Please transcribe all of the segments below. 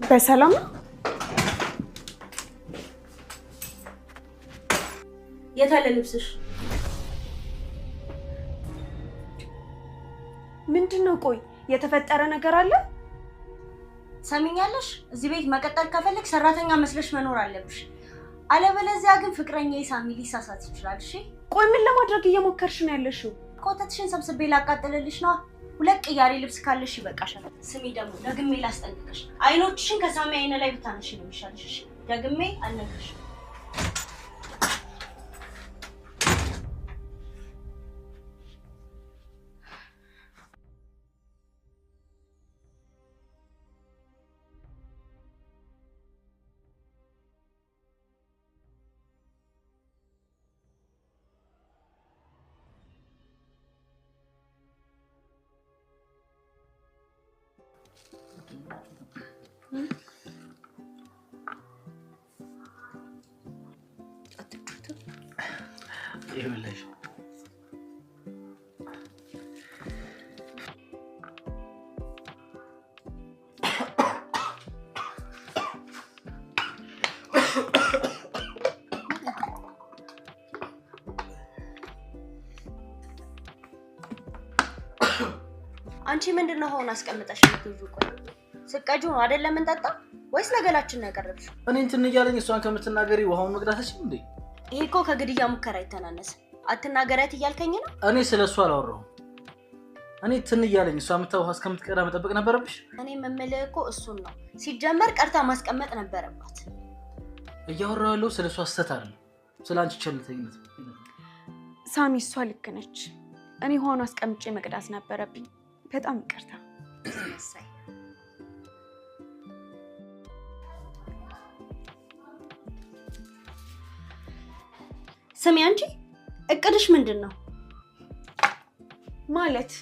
በሰላም ነው? የት አለ ልብስሽ? ምንድን ነው? ቆይ የተፈጠረ ነገር አለ? ሰሚኛለሽ? እዚህ ቤት መቀጠል ከፈለግ ሰራተኛ መስለሽ መኖር አለብሽ። አለበለዚያ ግን ፍቅረኛ ሳሚ ሊሳሳት ይችላል። እሺ። ቆይ ምን ለማድረግ እየሞከርሽ ነው ያለሽው? ኮተትሽን ሰብስቤ ላቃጥልልሽ ነው። ሁለት ቅያሬ ልብስ ካለሽ ይበቃሻል። ስሚ ደግሞ ደግሜ ላስጠንቅቅሽ፣ አይኖችሽን ከሳሚ አይነ ላይ ብታነሽ ነው የሚሻልሽ። እሺ? ደግሜ አልነግርሽም። ይኸውልሽ አንቺ ምንድን ነው አሁን አስቀምጠሽ የምትይዙ? ቆይ ስቀጁ ነው አይደለም እንጠጣ ወይስ ለገላችን ነው ያቀረብሽው? እኔ እንትን እያለኝ እሷን ከምትናገሪ ውሃውን መቅዳታችን እንዴ? ይሄ እኮ ከግድያ ሙከራ አይተናነስም። አትናገሪያት እያልከኝ ነው? እኔ ስለ እሷ አላወራሁም። እኔ እንትን እያለኝ እሷ የምታ ውሃ እስከምትቀዳ መጠበቅ ነበረብሽ። እኔ የምልህ እኮ እሱን ነው። ሲጀመር ቀርታ ማስቀመጥ ነበረባት። እያወራሁ ያለው ስለ እሷ ስህተት አይደለም፣ ስለ አንቺ ቸልተኝነት። ሳሚ እሷ ልክ ነች። እኔ ውሃውን አስቀምጬ መቅዳት ነበረብኝ። በጣም ይቅርታ። ስሚ አንቺ እቅድሽ ምንድን ነው? ማለት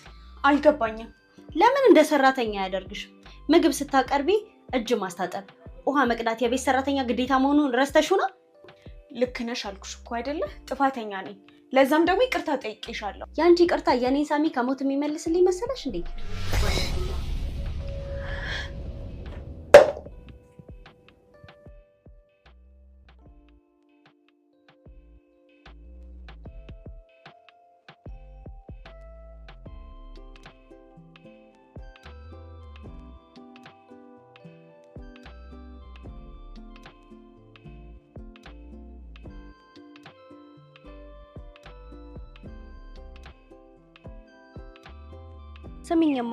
አልገባኝም። ለምን እንደ ሰራተኛ አያደርግሽም? ምግብ ስታቀርቢ እጅ ማስታጠብ፣ ውሃ መቅዳት የቤት ሰራተኛ ግዴታ መሆኑን ረስተሽው ነው? ልክ ነሽ አልኩሽ እኮ አይደለ? ጥፋተኛ ነኝ። ለዛም ደግሞ ይቅርታ ጠይቄሻለሁ። ያንቺ ይቅርታ የኔን ሳሚ ከሞት የሚመልስልኝ መሰለሽ እንዴ? ስሚኝማ